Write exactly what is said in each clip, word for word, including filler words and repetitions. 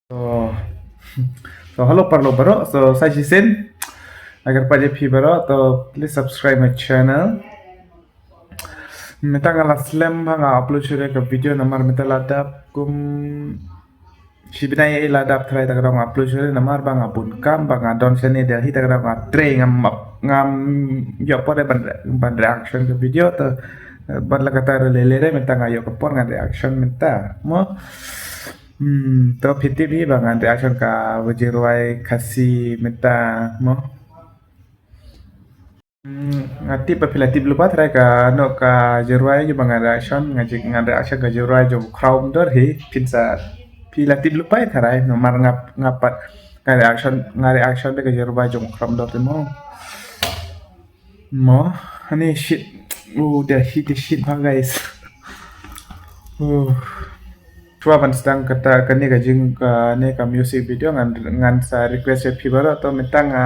So, so hello paralok baroh. So sa shisien, agar pat ïa phi baroh, to please subscribe my channel. Mynta nga la slem ba nga upload shuh ka video namar mynta la dap kum shi bnai ïa la dap trai ta ka dang upload shuh namar ba nga bun kam ba nga don shane Delhi ta ka dang nga trei ngam ngam ïoh por ban ban reaction ka video ta ban la kata re lele re mynta nga ïoh ka por nga reaction mynta mo. Hmm, to phi tip hi ba ngan reaction ka jingrwai Khasi mynta mo. Hmm, nga tip ba phi la tip lypa trai ka no ka jingrwai ju ba ngan reaction nga jing ngan reaction ka jingrwai jong Khraw Mdor hi phin sa phi la tip lypa trai no mar nga nga pat nga reaction nga reaction ka jingrwai jong Khraw Mdor te mo. Mo, ani shit. Oh, the shit, the shit, ha guys. Oh. Shuwa ban sdang kata kane ka jing kane ka music video ngan ngan sa request ïa phi baroh to mynta nga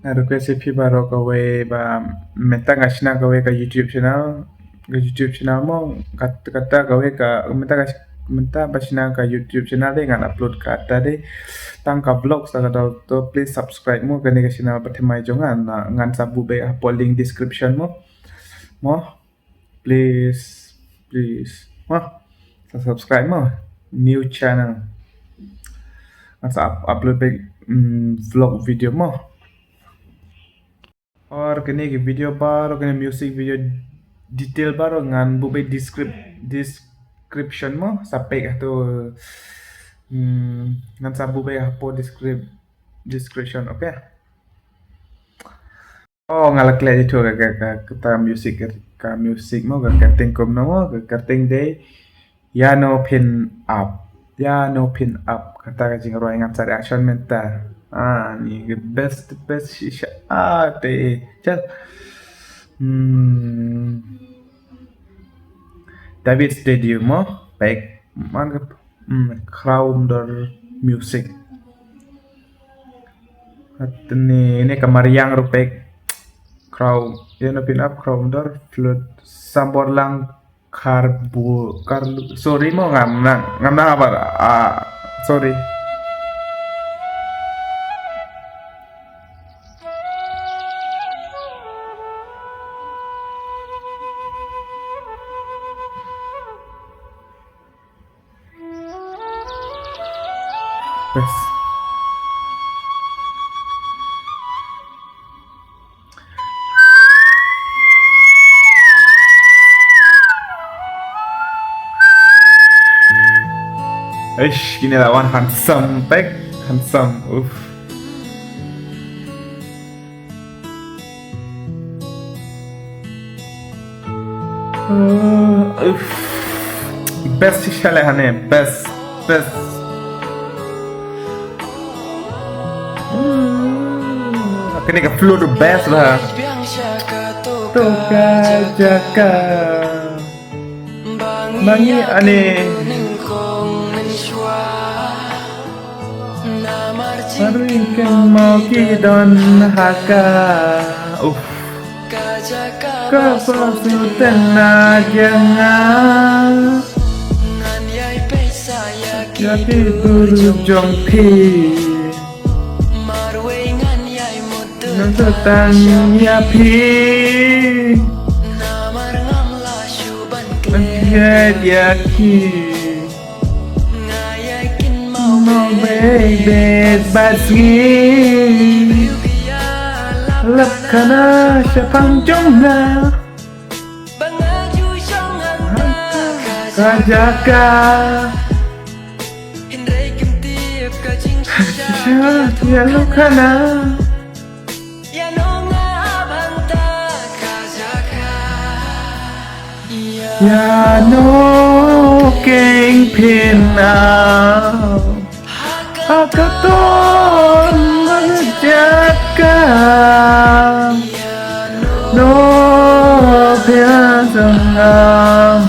ngan request ïa phi baroh kawei ba mynta nga shna kawei ka YouTube channel ka YouTube channel mo kata kawei ka mynta ka mynta ba shna ka YouTube channel de ngan upload kata de tang ka vlog sa ka dol to please subscribe mo kane ka channel ba thymmai jong nga ngan sa buh beit hapoh link description mo mo. Please, please. Mo, sa subscribe mo. New channel. Ngan sa upload beit vlog video mo. Or kane ki video baroh kane music video detail baroh ngan buh beit description mo sa peit hato ngan sa buh beit hapoh description okay. Oh nga la klet ïa ka ka ka ka music ka music mo ka kyrteng kumno mo ka kyrteng dei Ïa no phin ap. Ïa no phin ap kata ka jingrwai ngan sa reaction mynta. Ah ni the best the best shisha ah te chal. Hmm. David Studio mo pek man ka hmm, Khraw Mdor Music. At ni ni ka Mariang Rupek Khraw ïa no phin ap Khraw Mdor Flood Samborlang Karbu Karlu sorry mo ngam nang ngam nang apa ah sorry. Best. Eish, kine la wan handsome pek, handsome. Uff. Uh, uff. Best shisha le hane, best, best. Hmm, kane ka flow tu best ba. To ka jaka. Ba ngi ani. Baring kynmaw ki don ha ka. Uff. Ka ba su tena jong nga. Ïa ki bru jong phi. Ngan sa tang ïa phi. Ngan ïa ïa ki. Mo baby bad sngi. Lap khana shaphang jong nga. Ka jaka. Shisha ïa lap khana. Ïa no keng phin ap ha ka ton ma ka jaka. No phin ap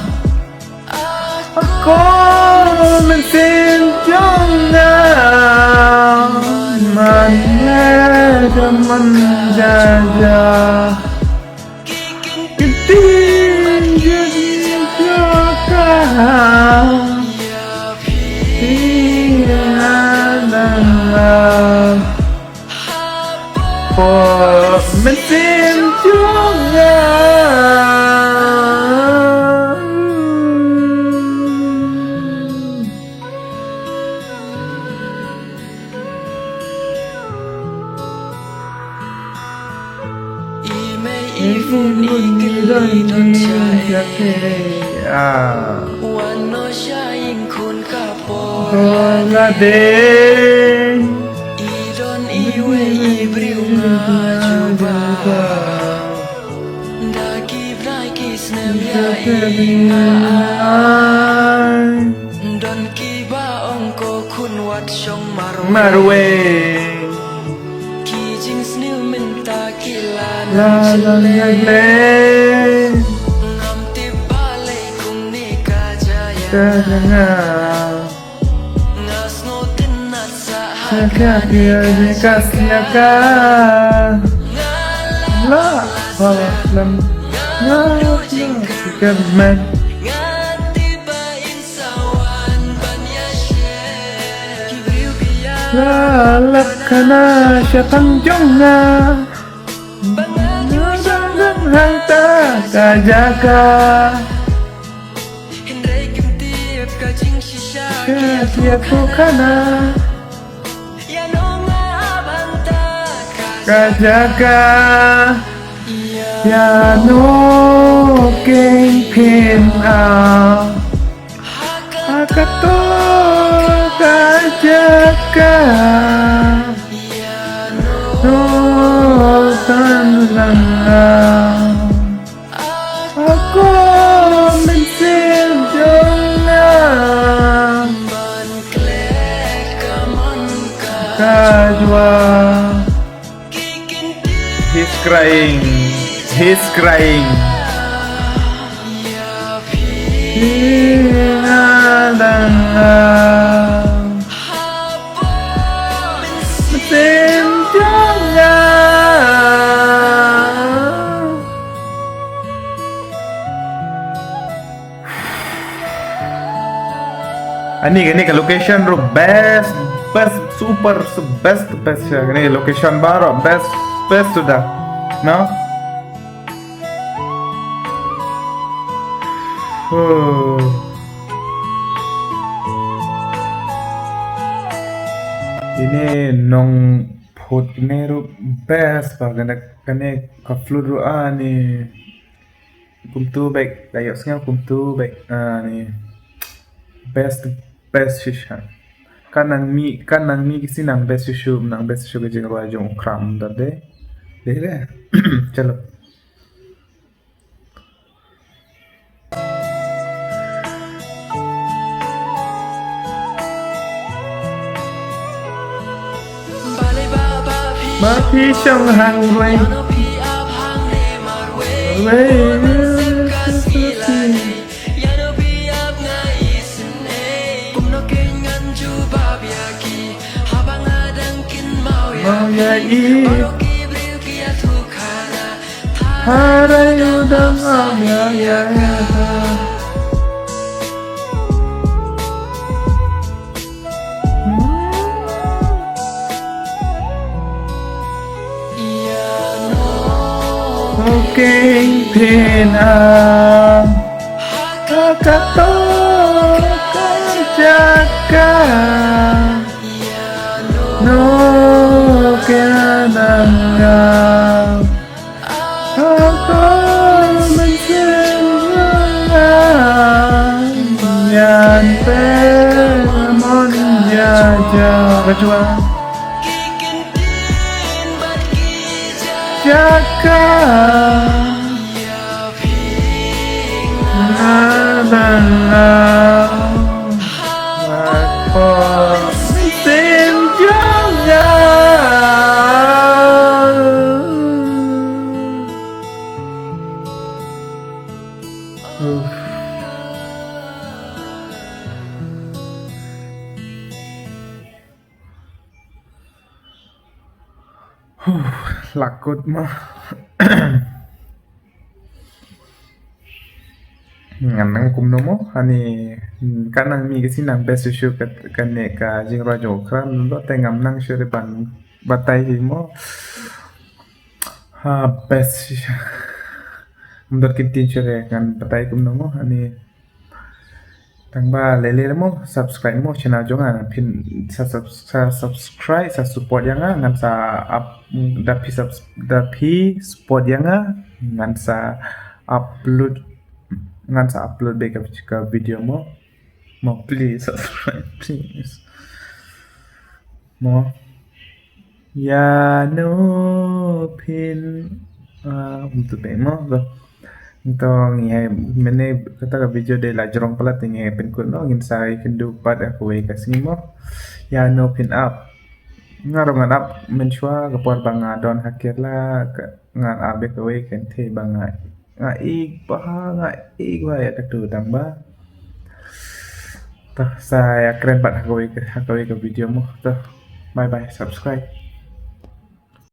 Ko mynsiem jong nga man le da man ja ja. Ki tin jong ka. Ki nga Por mynsiem jong nga. I mei i fun i kylli don sha ei. Ah. Wan noh sha ïing khun ka por. Por la dei. I don iwei i briew nga jubab. Da ki bnai ki snem ïa i nga ai. Don kiba ong ko khun wat shong marwei. Marwei. Ki jingsniew mynta ki la la nang la jyllei. Jyllei. Ngam tip balei kumne ka jia ïa nga. Ka jia nga. Nga sngewtynnat sa ha ka ka jia ka slia ka. Nga la ba la slem. Nga la jingkyrmen. Nga tip ba in La lap khana shaphang jong nga. Ba nga ju dang hangta ka jaka. Hynrei kim tip ka jingshisha. Ka jia ko khana. Ïa no nga hap hangta ka jaka. Ïa no keiñ phin ap. Ha kato ka jaka. No tan lang. Ha ko mynsiem jong nga. Ka jua. He's crying. He's crying. Phi nga dang nga. Mynsiem jong nga. Ani kane ka location ruh best, best, super, best, best. Kane ka location baroh best, best suda. No? Oh. Ine nongphut kane ruh best ba kane, kane ka flute ruh ani. Kumtu bek, da ïohsngew kumtu bek, ah, ni. Best, best shisha. Ka nang mih, ka nang mih ki sngi nang best shisha, nang best shisha ka jingrwai jong u Khram da de. De de. Chalo. Ba phi shong hangne. Wei. Mawïa i. Hara ïa u dang am ïa ïa. Okay, phin am. Ha kato ka jaka. No ka nang am. Ako mynsiem nga. Ngan pynmong mon ïa jaka jua. Jaka. Nga dang nga. Ako mynsiem jong nga. Uff. Huh, la kut ma. Ngan nang kumno mo, ani, hmm, ka nang mih ka sngi nang best shisha ka, kane ka jingrwai jong u Khram, nangta te ngam nang shuh ban batai hi mo. Ah, best. Mdor kin tin sure kan batai kumno mo ani. Tang ba lele mo subscribe mo channel jong nga phin sa, sa, sa subscribe sa support ïa nga ngan sa up da phi subs da phi support ïa nga ngan sa upload ngan sa upload be ka, ka video mo. Mo please subscribe please. Mo. Ïa no phin ah um tu peng mo to. To ngi hai mene kata ka video de la jrong palat ngi hai pyn kut no ngin sa ïa kynduh pat ha kawei ka sngi mo. Ïa no phin ap. Nga ruh ngan ap mynshuwa ka por ba nga don ha Kerala ngan ap ïa kawei kan te ba nga nga ik ba nga ik ba ïa katu tang ba. To sa ïa kren pat ha kawei ka ha kawei ka video mo to. Bye bye subscribe.